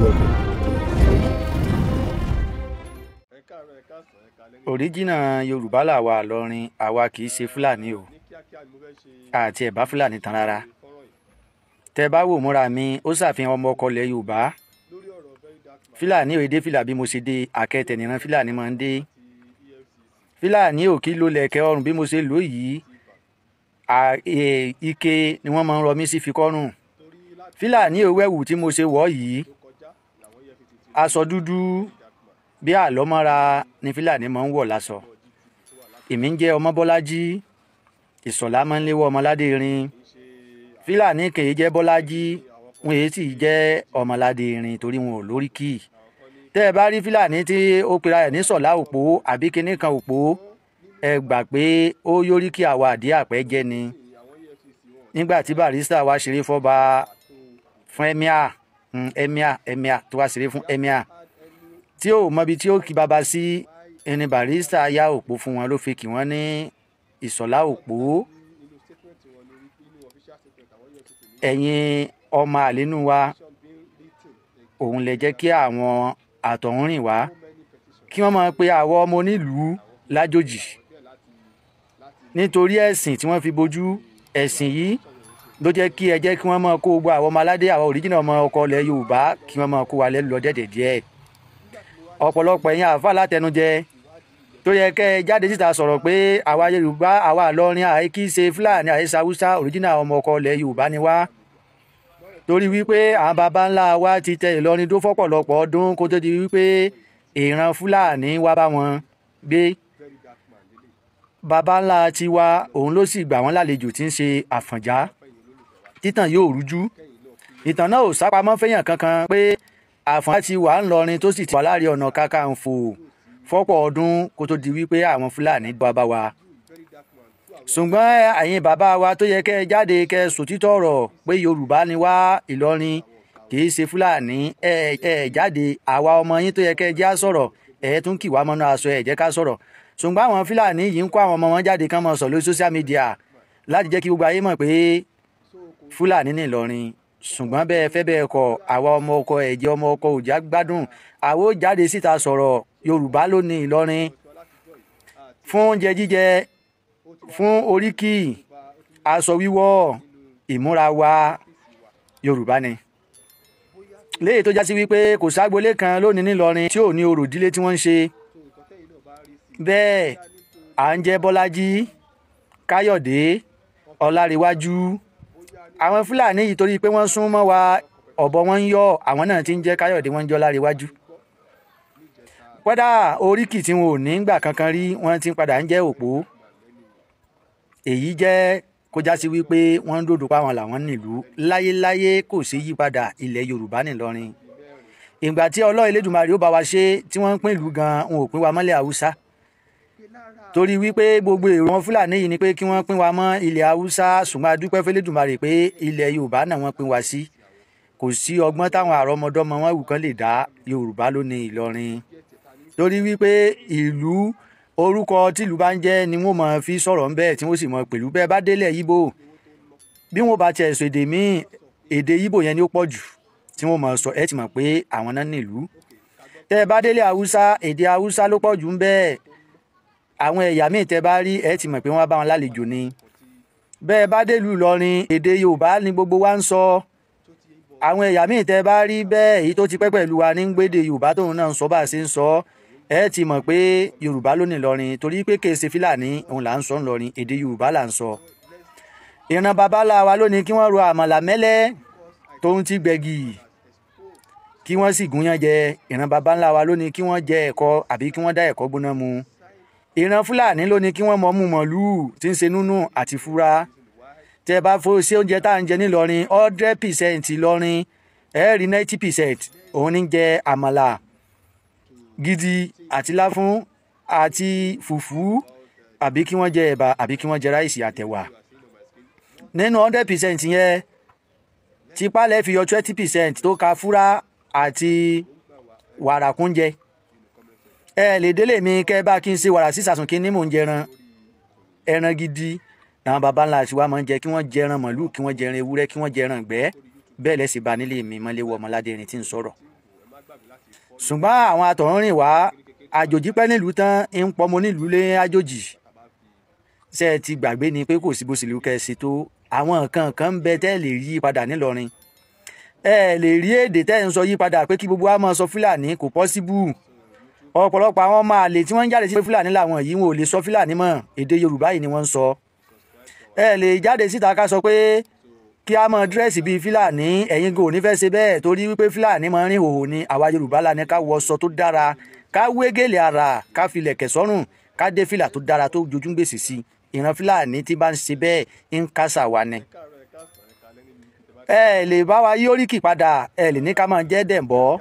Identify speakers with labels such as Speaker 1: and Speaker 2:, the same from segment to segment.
Speaker 1: Welcome.
Speaker 2: Òríjìnà Yorùbá làwa Ìlọrin, àwa kì í ṣe Fúlàní o, àti ẹ̀bá Fúlàní tán rárá. Tẹ bá wò múra mi, ó ṣàfihàn ọmọ ọkọ ilẹ̀ Yorùbá. Fúlàní ò dé fìlà bí mo ṣe dé, àkẹtẹ̀ nìran Fúlàní máa ń dé. Fúlàní ò kí ló lẹ̀kẹ̀ ọrùn bí mo ṣe lò yìí, ike ni wọ́n máa ń rọ mí sí fi kọ́rùn. Fúlàní ò wẹ̀wù tí mo ṣe wọ̀ yìí, aṣọ dúdú bí àlọ́mọ́ra ni Fúlàní máa ń wọ̀ láṣọ. Èmi ń jẹ́ ọmọ Bọ́lájí, Ìṣọ̀lá máa ń léwọ́ ọmọládé rin. Fúlàní kì í jẹ́ Bọ́lájí, wọn èyí sì jẹ́ ọmọládé rin torí wọn ò lóríkì. Tẹ́ ẹ bá rí Fúlàní tí ó pera ẹ̀ ní Ṣọ̀lá Òpó àbí kinní kan Òpó, ẹ gbà pé ó yóríkì àwa àdí àpẹ́ jẹ́ ni. Nígbà tí Barrister wá ṣeré fọ́ba fún emir, emir tó wá ṣeré fún emir tí ó mọbi tí ó kí baba sí, ẹni Barrister yá òpó fún wọn ló fi kí wọ́n ní Ìṣọ̀lá Òpó. Ẹ̀yin ọmọ àlénú wa, òun lè jẹ́ kí àwọn àtọ̀húnrìn wá kí wọ́n máa pe àwọn ọmọ onílùú lájòjì nítorí ẹ̀sìn tí wọ́n fi bojú. Ẹ̀sìn yìí ló jẹ́ kí ẹ jẹ́ kí wọ́n máa kó gbogbo àwọn ọmọ aládé, àwọn òríjìnà ọmọ ọkọ ilẹ̀ Yorùbá, kí wọ́n máa kó wa lẹ́nu lọ dẹ̀dẹ̀ díẹ̀. Ọ̀pọ̀lọpọ̀ ẹ̀yin àáfàá látẹnujẹ tó yẹ kẹ́ ẹ jáde síta sọ̀rọ̀ pé àwa Yorùbá, àwa Ìlọrin, àì kí ṣe Fúlàní, àì ṣe Haúsá, òríjìnà ọmọ ọkọ ilẹ̀ Yorùbá ni wá. Torí wípé àwọn baba ńlá wa ti tẹ Ìlọrin dó fọ́pọ̀lọpọ̀ ọdún kó tó di wípé ìran Fúlàní wá bá wọn gbé. Baba ńlá tiwa òun ló sì gbà wọ́n lálejò tí ń ṣe Àfọ̀njá. Títàn yóò rújú. Ìtàn náà ò sápamọ́ fẹ́yàn kankan pé Àfọ̀njá ti wà ńlọrin tó sì ti wà láàrin ọ̀nà Kakanfò fọ́pọ̀ ọdún kó tó di wípé àwọn Fúlàní bá bá wa. Ṣùgbọ́n ẹ̀yin bàbá wa tó yẹ kẹ́ ẹ jáde kẹ́ ẹ sòtítọ́ ọ̀rọ̀ pé Yorùbá ni wá, Ìlọrin kì í ṣe Fúlàní, ẹ jáde. Àwa ọmọ yín tó yẹ kẹ́ ẹ já sọ̀rọ̀, ẹ tún kì wá mọ́nú aṣọ, ẹ jẹ́ ká sọ̀rọ̀. Ṣùgbọ́n àwọn Fúlàní yìí ń kó àwọn ọmọ wọn jáde kán mọ́ sọ lórí social media láti jẹ́ kí gbogbo ayé mọ̀ pé Fúlàní ní Ìlọrin. Ṣùgbọ́n bẹ́ẹ̀ fẹ́ bẹ́ẹ̀ kọ́, àwa ọmọ ọkọ ẹ̀jẹ̀ ọmọ ọkọ òjá gbádùn, àwa ó jáde síta sọ̀rọ̀. Yorùbá ló ní Ìlọrin. Fún oúnjẹ jíjẹ, fún oríkì, aṣọ wíwọ̀, ìmúra wa, Yorùbá ni. Léyìí tó já sí wípé kò ságbolé kan lónìí nílọrin tí ò ní orò ìdílé tí wọ́n ń ṣe. Bẹ́ẹ̀ à ń jẹ́ Bọ́lájí, Káyọ̀dé, Ọlárewájú. Àwọn Fúlàní yìí torí pé wọ́n sún mọ́ wa, ọ̀bọ wọn ń yọ̀, àwọn náà ti ń jẹ́ Káyọ̀dé, wọ́n ń jẹ́ Ọlárewájú. Kódà oríkì tí wọn ò ní gbà kankan rí, wọ́n ti ń padà ń jẹ́ Òpó. Èyí jẹ́ kó já sí wípé wọ́n ń dòdò pa àwọn làwọn nílùú. Láyéláyé kò sí yípadà ilẹ̀ Yorùbá nílọrin. Ìgbà tí Ọlọ́run Elédùmarè ó bá wa ṣe tí wọ́n ń pín ìlú gan, wọn ò pín wa mọ́lẹ̀ Haúsá. Torí wípé gbogbo èrò wọn Fúlàní yìí ni pé kí wọ́n pín wa mọ́ ilẹ̀ Haúsá. Ṣùgbọ́n a dúpẹ́ f'Elédùmarè pé ilẹ̀ Yorùbá náà wọ́n pín wa sí. Kò sí ọgbọ́n táwọn àrọ́mọdọ́mọ wọn wù kán lè dá. Yorùbá ló ní Ìlọrin. Torí wípé ìlú, orúkọ tìlú bá ń jẹ́ ni wọ́n máa fi sọ̀rọ̀ ń bẹ́ẹ̀ tí wọ́n sì mọ̀ pẹ̀lú. Bẹ́ẹ̀ bá délẹ̀ Yíbò, bí wọ́n bá tiẹ̀ sọ èdè míì, èdè Yíbò yẹn ni ó pọ̀ jù tí wọ́n máa sọ, ẹ ti mọ̀ pé àwọn náà nílùú. Tẹ́ ẹ bá délẹ̀ Haúsá, èdè Haúsá ló pọ̀ jù ń bẹ́ẹ̀. Àwọn ẹ̀yà míì tẹ́ bá rí, ẹ ti mọ̀ pé wọ́n bá wọn lálejò ni. Bẹ́ẹ̀ bá délùú Ìlọrin, èdè Yorùbá ni gbogbo wa ń sọ. Àwọn ẹ̀yà míì tẹ́ bá rí bẹ́ẹ̀, èyí tó ti pẹ́ pẹ̀lú wa ní gbédè Yorùbá tóun náà ń sọ bá a ṣe ń sọ, ẹ ti mọ̀ pé Yorùbá ló ní Ìlọrin. Torí pé kèé ṣe Fúlàní òun là ń sọ ńlọrin, èdè Yorùbá là ń sọ. Ìran baba ńlá wa ló ní kí wọ́n ro àmàlà mẹ́lẹ́ tóun ti gbẹ̀gì, kí wọ́n sì gúnyán jẹ. Ìran baba ńlá wa ló ní kí wọ́n jẹ ẹ̀kọ àbí kí wọ́n dá ẹ̀kọ gbóná mu. Ìran Fúlàní ló ní kí wọ́n mọ̀ọ́mú mọ̀lúù tí ń ṣe núnú àti fúra. Tẹ́ bá fo ṣé oúnjẹ tá à ń jẹ nílọrin, 100% Ìlọrin, ẹ rí 90% òun ní jẹ àmàlà gidi àti láfún àti fùfú, àbí kí wọ́n jẹ ẹ̀bà, àbí kí wọ́n jẹ ráìsì àtẹ̀wà. Nínú 100% yẹn, tipá lẹ́ fi yọ 20% tó ka fúrá àti wàrà kúnjẹ. Ẹ lè délé mi kẹ́ bá kí n ṣe wàrà sísàsùn kí ní mò ń jẹran ẹran gidi. Àwọn baba ńlá tiwa máa ń jẹ kí wọ́n jẹran màlúù, kí wọ́n jẹran ewúrẹ́, kí wọ́n jẹran ìgbẹ́. Bẹ́ẹ̀ lẹ́sìn bá nílé mi mọ́léwọ́ ọmọládé ẹni tí ń sọ̀rọ̀. Ṣùgbọ́n àwọn àtọ̀húnrìn wá àjòjì pẹ́ nílùú tán ń pọmọ nílùú lé àjòjì. Ṣé ẹ ti gbàgbé ni pé kò sí bó ṣe lè kẹ́ ẹ ṣe tó, àwọn nǹkan kan ń bẹ tẹ́ lè yí padà nílọrin. Ẹ lè rí èdè tẹ́ ń sọ yí padà pé kí gbogbo wa máa sọ Fúlàní, kò pọ́síbù. Ọ̀pọ̀lọpọ̀ àwọn ọmọ àlè tí wọ́n ń jáde sí pé Fúlàní làwọn yìí, wọn ò lè sọ Fúlàní mọ́, èdè Yorùbá yìí ni wọ́n ń sọ. Ẹ lè jáde síta ká sọ pé kí a máa dírẹ́sì bíi Fúlàní, ẹ̀yin gò ní fẹ́ ṣe bẹ́ẹ̀ torí wípé Fúlàní máa ń rìn hòhò ni. Àwa Yorùbá la ní ká wọṣọ tó dára, ká wé gèlè ara, ká filẹ̀kẹ̀ sọ́rùn, ká dé fìlà tó dára tó jojú gbèsè sí. Ìran Fúlàní tí bá ń ṣe bẹ́ẹ̀ ń kásà wa ni. Ẹ lè bá wa yí oríkì padà, ẹ lè ní ká máa jẹ́ dẹ̀mbọ́,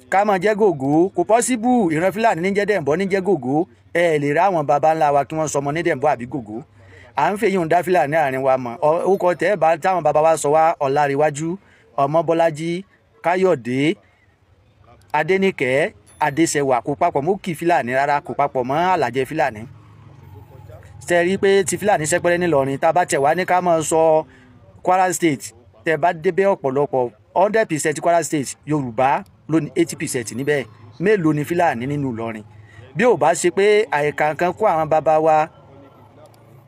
Speaker 2: ká máa jẹ́ gògó, kò pọ́síbù. Ìran Fúlàní ní jẹ́ dẹ̀mbọ́ ní jẹ́ gògó. Ẹ lè rá àwọn baba ńlá wa kí wọ́n sọmọ ní dẹ̀mbọ́ àbí gògó. À ń fèyí ń dá Fúlàní àárín wa mọ̀. Orúkọ tẹ́ bá táwọn baba wa sọ wá, Ọláréwájú, Ọmọbọ́lájí, Káyọ̀dé, Adéníkẹ́, Adéṣẹwà, kò papọ̀ mọ́ kí Fúlàní rárá, kò papọ̀ mọ́ àlàjẹ Fúlàní. Ṣe rí i pé ti Fúlàní sẹ́pẹ́rẹ́ nílọrin, tá a bá tẹ̀ wá ní ká máa sọ Kwara State, tẹ́ bá débẹ̀ ọ̀pọ̀lọpọ̀ 100% Kwara State Yorùbá ló ní 80% níbẹ̀. Mélòó ni Fúlàní nínú Ìlọrin? Bí ò bá ṣe pé àìkà kan kó àwọn baba wa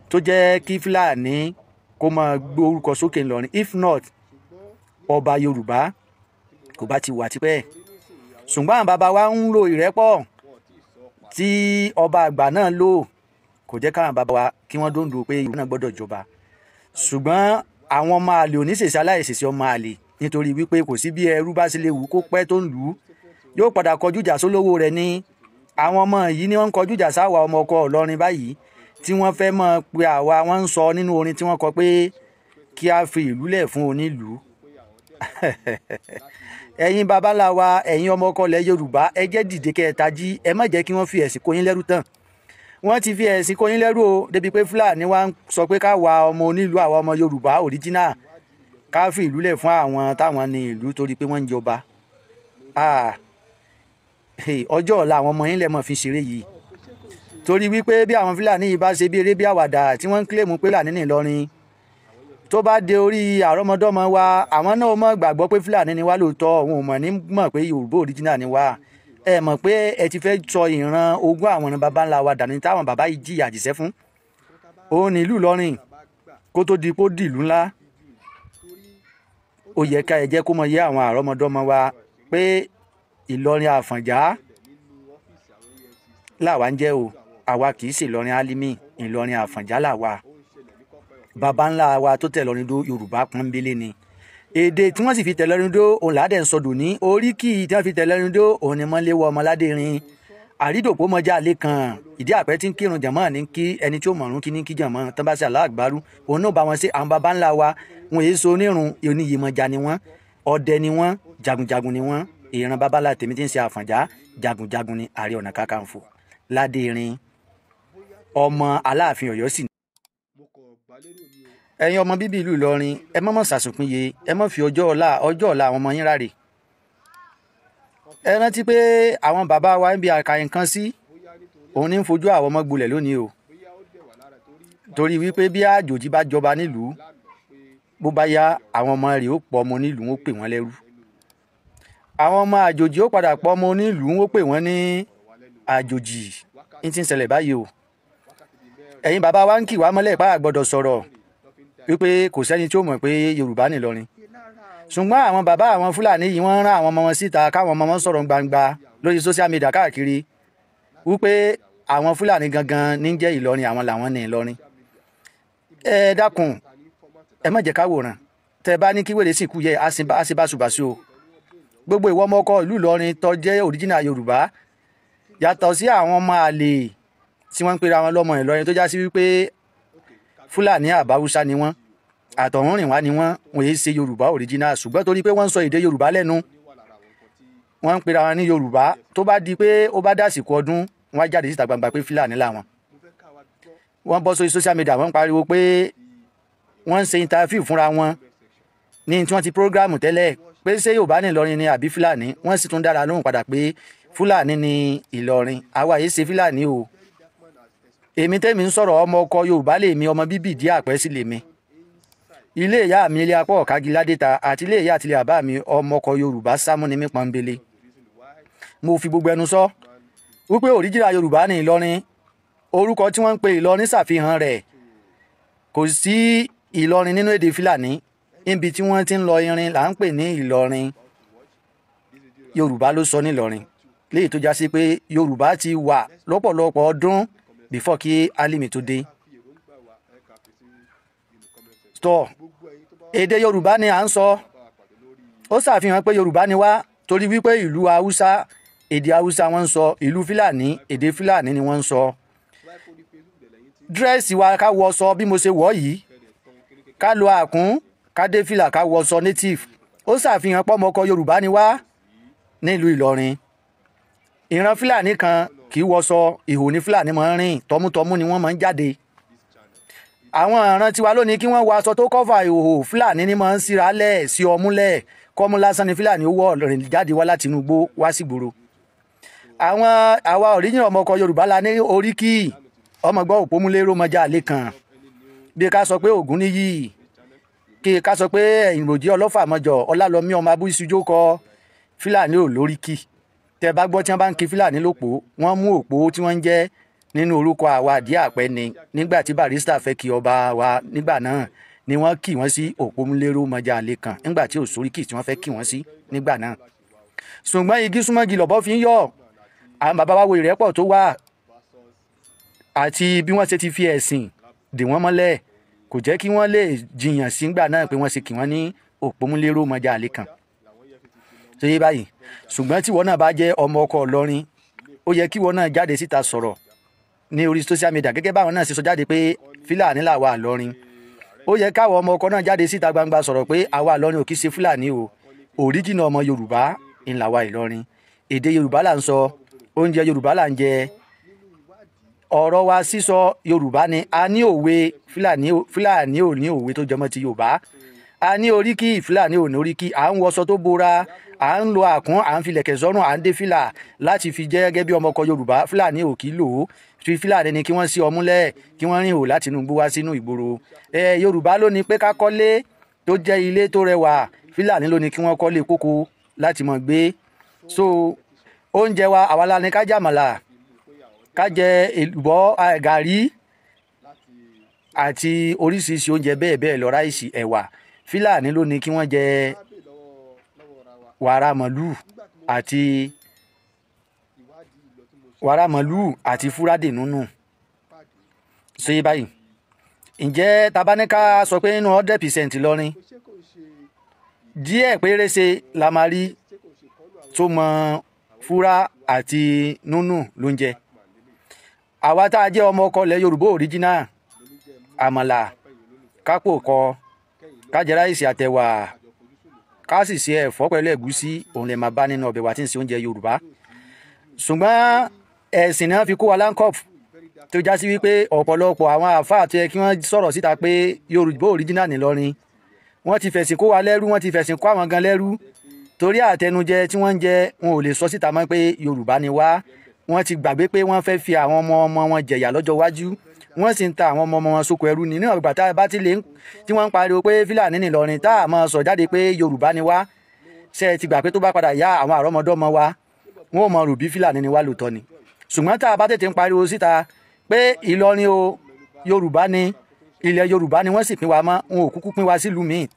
Speaker 2: tó jẹ́ kí Fúlàní kó máa gbé orúkọ sókè ńlọrin, if not ọba Yorùbá kò bá ti wà tipẹ́. Ṣùgbọ́n àwọn baba wa ń lo ìrẹ́pọ̀ tí ọba àgbà náà lò, kò jẹ́ káwọn baba wa kí wọ́n dóńdó pé Yorùbá náà gbọ́dọ̀ jọba. Ṣùgbọ́n àwọn ọmọ àlè oníṣẹ̀ṣẹ̀ aláìṣẹ̀ṣẹ̀ ọmọ àlè, nítorí wípé kò sí bí ẹrú bá ṣe lè wù kó pẹ́ tó ń lù ú, yóò padà kọjú ìjà sólówó rẹ̀ ní. Àwọn ọmọ yìí ni wọ́n ń kọjú ìjà sáwà ọmọ ọkọ Ìlọrin báyìí, tí wọ́n fẹ́ mọ̀ pé àwa wọ́n ń sọ nínú orin tí wọ́n kọ pé kí a fi ìlú lẹ̀ fún onílùú. Ẹ̀yin babalá wa, ẹ̀yin ọmọ ọkọ ilẹ̀ Yorùbá, ẹ jẹ́ dìde kẹ́ ẹ tají, ẹ má jẹ́ kí wọ́n fi ẹ̀sìn kó yín lẹ́rú tán. Wọ́n ti fi ẹ̀sìn kó yín lẹ́rú o, débi pé Fúlàní wa ń sọ pé ká wa ọmọ onílùú, àwa ọmọ Yorùbá òríjínà, ká fi ìlú lẹ̀ fún àwọn táwọn ní ìlú torí pé wọ́n ń jọba. Ọjọ́ ọ̀la àwọn ọmọ yín lẹ̀ mọ̀ fi ṣeré yìí, torí wípé bí àwọn Fúlàní yìí bá ṣe bí eré bí àwàdà tí wọ́n ń kílèmù pé Fúlàní ní Ìlọrin, tó bá dé orí àrọ́mọdọ́mọ wa, àwọn náà mọ̀ gbàgbọ́ pé Fúlàní ni wá lóòótọ́, òun ò mọ̀ ní mọ̀ pé Yorùbá òríjínà ni wá. Ẹ mọ̀ pé ẹ ti fẹ́ sọ ìran ogún àwọn ìran baba ńlá wa dànù táwọn bàbá yìí jìyà jìṣẹ́ fún. Òun ní ìlú Ìlọrin kó tó di pó dìlú ńlá. Ó yẹ ká ẹ jẹ́ kó mọ yé àwọn àrọ́mọdọ́mọ wa pé Ìlọrin Àfọ̀njá làwa ń jẹ́ o, àwa kì í ṣe Ìlọrin Álímì, Ìlọrin Àfọ̀njá làwa. Baba ńlá wa tó tẹ̀ lọ́rin dó Yorùbá pọ́nbélé ni. Èdè tí wọ́n sì fi tẹ̀ lọ́rin dó òun làádẹ́ ń sọdọ̀ ní oríkì tí wọ́n fi tẹ̀ lọ́rin dó òun ni mọ́léwọ́ ọmọládérin àrídòpó mọ́jà lẹ́kàn ìdí àpẹ́ tí ń kírun jàmọ́ ní kí ẹni tí ó mọ̀rún kí ní kí jàmọ́ tán bá ṣe aláàgbárú òun náà bá wọn ṣe. Àwọn baba ńlá wa wọn èyí so onírun oníyèmọ̀já ni wọ́n, ọdẹ ni wọ́n, jagunjagun ni wọ́n. Ìran baba ńlá tèmi tí ń ṣe Àfọ̀njá jagunjagun ni, Ààrẹ Ọ̀nà Kakanfò Ládérin ọmọ Aláàfin Ọ̀yọ́ sì. Ẹ̀yin ọmọ bíbí ìlú Ìlọrin, ẹ má mọ̀ ṣàṣùpìnyè, ẹ má fi ọjọ́ ọ̀la àwọn ọmọ yín ráre. Ẹ rántí pé àwọn bàbá wa ń bi àkàyè nǹkan sí, òun ní ń fojú àwọn ọmọ gbolẹ̀ lónìí o, torí wípé bí àjòjì bá jọba nílùú, bó bá yá àwọn ọmọ rẹ̀ ó pọ̀ ọmọ onílùú, ó pè wọ́n lẹ́rú. Àwọn ọmọ àjòjì ó padà pọ̀ ọmọ onílùú, ó pè wọ́n ní àjòjì. Ní ti ń ṣẹlẹ̀ báyìí o. Ẹ̀yin bàbá wa ń kì wá mọ́lẹ̀ pa àgbọ́dọ̀ sọ̀rọ̀ wípé kò sẹ́ni tí ó mọ̀ pé Yorùbá ní Ìlọrin. Ṣùgbọ́n àwọn bàbá àwọn Fúlàní yìí wọ́n rán àwọn ọmọ wọn síta káwọn ọmọ wọn sọ̀rọ̀ gbangba lórí social media káàkiri wípé àwọn Fúlàní gangan ní jẹ́ Ìlọrin, àwọn làwọn ní Ìlọrin. Ẹ dákun, ẹ má jẹ́ ká wòran. Tẹ bá ní kí wèrè sì kú yẹ àṣebáṣubàṣu o. Gbogbo ìwọ ọmọ ọkọ ìlú Ìlọrin tó jẹ́ òríjìnà Yorùbá, yàtọ̀ sí àwọn ọmọ àlè tí wọ́n ń pera wọn lọ́mọ Ìlọrin tó já sí wípé Fúlàní àbáwúsá ni wọ́n, àtọ̀húnrìnwá ni wọ́n, wọ́n yéé ṣe Yorùbá òríjìnà. Ṣùgbọ́n torí pé wọ́n ń sọ èdè Yorùbá lẹ́nu, wọ́n ń pera wọn ní Yorùbá. Tó bá di pé ó bá dàsìkò ọdún, wọ́n á jáde síta gbangba pé Fúlàní làwọn. Wọ́n bọ́ sórí social media, wọ́n ń pariwo pé wọ́n ń ṣe interview fúnra wọn ní tí wọ́n ti prógráàmù tẹ́lẹ̀ pé ṣé Yorùbá ní Ìlọrin ni àbí Fúlàní. Wọ́n sì tún dára lóhùn padà pé Fúlàní ní Ìlọrin, àwa yìí ṣe Fúlàní o. Èmi tẹ́mi ń sọ̀rọ̀ ọmọ ọkọ Yorùbá lèmi, ọmọ bíbí ìdí àpẹ́ sí lèmi. Ilé ìyá mi ilé apá ọ̀kági ládéta àti ilé ìyá àti ilé bàbá mi ọmọ ọkọ Yorùbá sámú ni mí pọ́nbélé. Mo fi gbogbo ẹnu sọ wípé òríjìnà Yorùbá ní Ìlọrin. Orúkọ tí wọ́n ń pe Ìlọrin ṣàfihàn rẹ̀. Kò sí Ìlọrin nínú èdè Fúlàní. Níbi tí wọ́n ti ń lọ irin là ń pè ní Ìlọrin. Yorùbá ló sọ nílọrin, léyìí tó já sí pé Yorùbá ti wà lọ́pọ̀lọpọ̀ ọdún before kí Álímì tó dé. Tọ́ èdè Yorùbá ni à ń sọ. Ó ṣàfihàn pé Yorùbá ni wá, torí wípé ìlú Haúsá èdè Haúsá wọ́n ń sọ, ìlú Fúlàní èdè Fúlàní ni wọ́n ń sọ. Dírẹ́sì wa, ká wọṣọ bí mo ṣe wọ̀ yìí, ká lo àkún, ká dé fìlà, ká wọṣọ native, ó ṣàfihàn pọ́mọkọ Yorùbá ni wá nílùú Ìlọrin. Ìran Fúlàní kan kì í wọṣọ, ìhò ní Fúlàní máa ń rìn, tọmútọmú ni wọ́n máa ń jáde. Àwọn ìran tiwa lónìí kí wọ́n wọ aṣọ tó kọ́fà ìhòhò, Fúlàní ni máa ń síra lẹ̀ sí ọmúlẹ̀, kọ́mú lásán ni Fúlàní ó wọ̀ rìn jáde wá láti inú igbó wá sí ìgboro. Àwọn àwa original ọmọkọ Yorùbá la ní oríkì ọmọ gbọ́ òpómúléró mọjà lẹ́kàn, bí ká sọ pé Ògúnníyì, kí ká sọ pé ìròjì ọlọ́fà mọjọ ọlálọ́mí ọmọ abúṣujó kọ. Fúlàní ò lóríkì. Tẹ bá gbọ́ tí wọ́n bá ń kí Fúlàní lópò, wọ́n mú òpó tí wọ́n ń jẹ́ nínú orúkọ àwa àdí àpẹ́ ni. Nígbà tí Barrister fẹ́ kí ọba wa nígbà náà ni wọ́n kì wọ́n sí òpómúléró mọjà lẹ́kàn, nígbà tí ò sóríkì tí wọ́n fẹ́ kí wọ́n sí nígbà náà. Ṣùgbọ́n igi súnmọ́gi lọ̀bọ fi ń yọ̀. Àwọn bàbá wa wo ìrẹ́pọ̀ tó wà àti bí wọ́n ṣe ti fi ẹ̀sìn dè wọ́n mọ́lẹ̀, kò jẹ́ kí wọ́n lè jiyàn sígbà náà pé wọ́n ṣe kì wọ́n ní òpómúléró mọjà lẹ́kàn. Ṣe yé báyìí? Ṣùgbọ́n tí wọ́n náà bá jẹ́ ọmọ ọkọ Ìlọrin, ó yẹ kí wọ́n náà jáde síta sọ̀rọ̀ ní orí social media gẹ́gẹ́ báwọn náà ṣe sọ jáde pé Fúlàní làwa Ìlọrin. Ó yẹ káwọn ọmọ ọkọ náà jáde síta gbangba sọ̀rọ̀ pé àwa Ìlọrin ò kì í ṣe Fúlàní o, òríjìnà ọmọ Yorùbá ń làwa Ìlọrin. Èdè Yorùbá là ń sọ, oúnjẹ Yorùbá là ń jẹ, ọ̀rọ̀ wa sísọ Yorùbá ni. A ní òwe, Fúlàní ò ní òwe tó jọmọ́ ti Yorùbá. A ní oríkì, Fúlàní ò ní oríkì. À ń wọṣọ tó bora, à ń lo àkún, à ń fi lẹ̀kẹ̀ sọ́rùn, à ń dé fìlà láti fi jẹ́ gẹ́gẹ́ bí ọmọkọ Yorùbá. Fúlàní ò kì í lò ó. Fi Fúlàní ni kí wọ́n sí ọmúlẹ̀, kí wọ́n rìn hò láti inú igbó wá sínú ìgboro. Yorùbá ló ní pé ká kọ́lé tó jẹ́ ilé tó rẹwà. Fúlàní ló ní kí wọ́n kọ́lé kókó láti mọ̀ gbé. So oúnjẹ wa, àwa la ní ká jàmàlà, ká jẹ èlùbọ́, gàrí àti oríṣiríṣi oúnjẹ bẹ́ẹ̀ bẹ́ẹ̀ lọ, ráìsì, ẹ̀wà. Fúlàní ló ní kí wọ́n jẹ wàrà màlúù àti wàrà màlúù àti fúrádì nùnù. Ṣé báyìí? Ǹjẹ́ tabaníká sọ pé nínú 100% Ìlọrin, díẹ̀ pérése la máa rí tó mọ fúrá àti nùnù lóúnjẹ. Àwa tá a jẹ́ ọmọ ọkọ ilẹ̀ Yorùbá original, àmàlà, kápò kọ, ká jẹ ráìsì àtẹ̀wà, ká sì ṣe ẹ̀fọ́ pẹ̀lú ẹ̀gúsí, òun lè máa bá nínú ọbẹ̀ wa tí ń ṣe oúnjẹ Yorùbá. Ṣùgbọ́n ẹ̀sìn náà fi kó wa láńkọ̀f, tó já sí wípé ọ̀pọ̀lọpọ̀ àwọn àáfàá tó yẹ kí wọ́n sọ̀rọ̀ síta pé Yorùbá original nìlọrin, wọ́n ti fẹ̀sìn kó wa lẹ́rú, wọ́n ti fẹ̀sìn kó àwọn gan lẹ́rú. Torí àtẹnujẹ tí wọ́n ń jẹ, wọn ò lè sọ síta mọ́ pé Yorùbá ni wá. Wọ́n ti gbàgbé pé wọ́n fẹ́ fi àwọn ọmọ ọmọ wọn jẹ̀yà lọ́jọ́ iwájú, wọ́n sì ń ta àwọn ọmọ ọmọ wọn sóko ẹrú ni. Níwọ̀n ìgbà tá a bá ti lè tí wọ́n ń pariwo pé Fúlàní nìlọrin, tá a máa sọ jáde pé Yorùbá ni wá, ṣe ti gbà pé tó bá padà yá àwọn àrọ́mọdọ́mọ wa, wọn ò mọ rò bí Fúlàní ni wá lóòótọ́ ni. Ṣùgbọ́n tá a bá tètè ń pariwo síta pé Ìlọrin o, Yorùbá ni, ilẹ̀ Yorùbá ni wọ́n sì pín wa mọ́, wọn ò kúkú pín wa sílùú míì,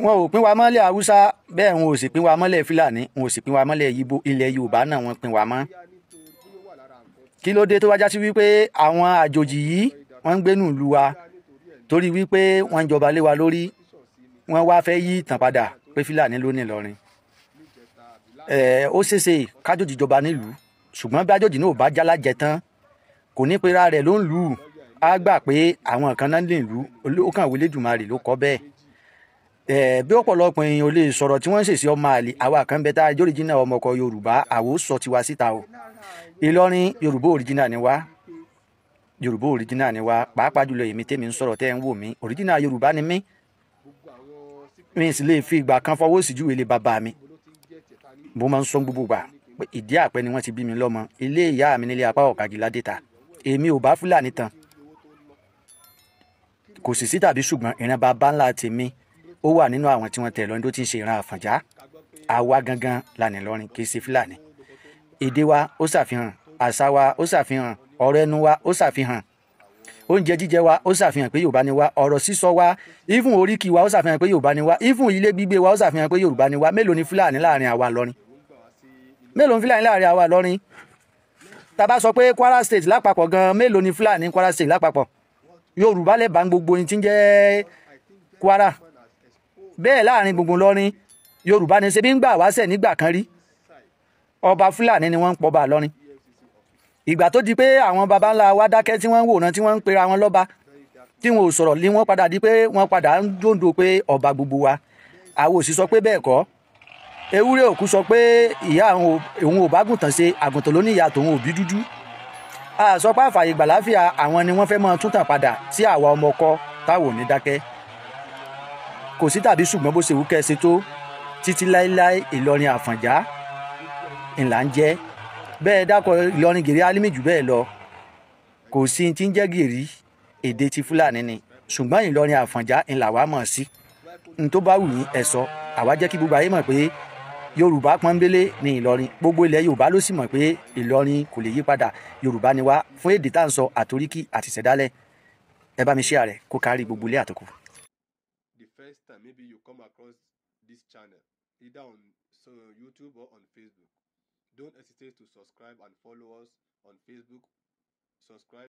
Speaker 2: wọn ò pín wa mọ́lẹ̀ Haúsá, bẹ́ẹ̀ wọn ò sì pín wa mọ́lẹ̀ Fúlàní, wọn ò sì pín wa mọ́lẹ̀ Yíbò, ilẹ̀ Yorùbá náà wọ́n pín wa mọ́. Kí ló dé tó wá já sí wípé àwọn àjòjì yìí wọ́n ń gbénú ìlú wa, torí wípé wọ́n ń jọba lé wa lórí, wọ́n wá fẹ́ yí ìtàn padà pé Fúlàní ló ní Ìlọrin. Ó ṣeéṣe kájòjì jọba nílùú, ṣùgbọ́n bí àjòjì náà ò bá jálájẹ tán, kò ní pera rẹ̀ ló ń lù ú, á gbà pé àwọn kan náà lè lù ú, ó kàn wọlé Èdùmàrè ló kọ́ bẹ́ẹ̀. Bí ọ̀pọ̀lọpọ̀ èèyàn ò lè sọ̀rọ̀ tí wọ́n ń ṣèṣe ọmọ àlè, àwa kan bẹ tá a jóríjìnà ọmọ ọkọ Yorùbá, àwo sọ tiwa síta o. Ìlọrin Yorùbá òríjìnà ni wá, Yorùbá òríjìnà ni wá, pàápàá jùlọ èmi tèmi ń sọ̀rọ̀ tẹ́ ń wò mí, òríjìnà Yorùbá ni mí. Mi sì lè fi ìgbà kan fọwọ́ sí júwe lé bàbá mi. Mo máa ń sọ gbogbo gbà pé ìdí àpẹ ni wọ́n ti bí mi lọ́mọ, ilé ìyá mi nílé apá ọ̀kagì ládẹ́ta. Èmi ò bá Fúlàní tan, kò sì sí tàbí ṣùgbọ́n ìran bàbá ńlá tèmi ó wà nínú àwọn tí wọ́n tẹ̀ lọ́ni tó ti ń ṣe ìran Àfọ̀njá. Àwa gangan la ní Ìlọrin, kì í ṣe Fúlàní. Èdè wa ó ṣàfihàn, àṣà wa ó ṣàfihàn, ọ̀rọ̀ ẹnu wa ó ṣàfihàn, oúnjẹ jíjẹ wa ó ṣàfihàn pé Yorùbá ni wá, ọ̀rọ̀ sísọ wa, even oríkì wa ó ṣàfihàn pé Yorùbá ni wá, even ilé gbígbé wa ó ṣàfihàn pé Yorùbá ni wá. Mélòó ni Fúlàní láàrin àwa Ìlọrin? Mélòó ni Fúlàní láàrin àwa Ìlọrin? Tá bá sọ pé Kwara State lápapọ̀ gan, mélòó ni Fúlàní Kwara State lápapọ̀? Yorùbá lè bá gbogbo yín tí ń jẹ́ Kwara. Bẹ́ẹ̀ láàrin gbogbo Ìlọrin, Yorùbá ni ṣe bí ń gbà wáṣẹ̀ nígbà kan rí. Ọba Fúlàní ni wọ́n ń pọba Ìlọrin. Ìgbà tó di pé àwọn baba ńlá wa dákẹ́ tí wọ́n ń wòran, tí wọ́n ń pera wọn lọ́ba, tí wọn ò sọ̀rọ̀ ní, wọ́n padà di pé wọ́n padà ń dòǹdò pé ọba gbogbo wa. Àwọn ò sì sọ pé bẹ́ẹ̀ kọ́. Ewúrẹ́ òkú sọ pé ìyá òun ò bá gùntàn ṣe, àgùntàn ló ní ìyá tòun ò bí dúdú. A sọ pé àfààyè gbàláfíà àwọn ni wọ́n fẹ́ máa tún tàn padà tí àwa ọmọ ọkọ táwọn ò ní dákẹ́. Kò sí tàbí ṣùgbọ́n, bó ṣe wù kẹ́ ẹ ṣe tó, títí láéláé Ìlọrin Àfọ̀njá ńlá ń jẹ́ bẹ́ẹ̀. Dákọ̀ Ìlọrin Gèrè Álímì jù bẹ́ẹ̀ lọ, kò sí tí ń jẹ́ gèrè, èdè ti Fúlàní ni. Ṣùgbọ́n Ìlọrin Àfọ̀njá ńlá wa mọ̀ sí. N tó bá wù yín ẹ sọ, àwa jẹ́ kí gbogbo ayé mọ̀ pé Yorùbá pọ́nbélé ní Ìlọrin. Gbogbo ilẹ̀ Yorùbá ló sì mọ̀ pé Ìlọrin kò lè yí padà, Yorùbá ni wá, fún èdè tá à ń sọ, àtoríkì àti ìṣẹ̀dálẹ̀. Ẹ bá mi share rẹ̀ kó kárí gbogbo ilé àtòkù.
Speaker 1: The first time maybe you come across this channel, either on YouTube or on Facebook, don't hesitate to subscribe and follow us on Facebook. Subscribe.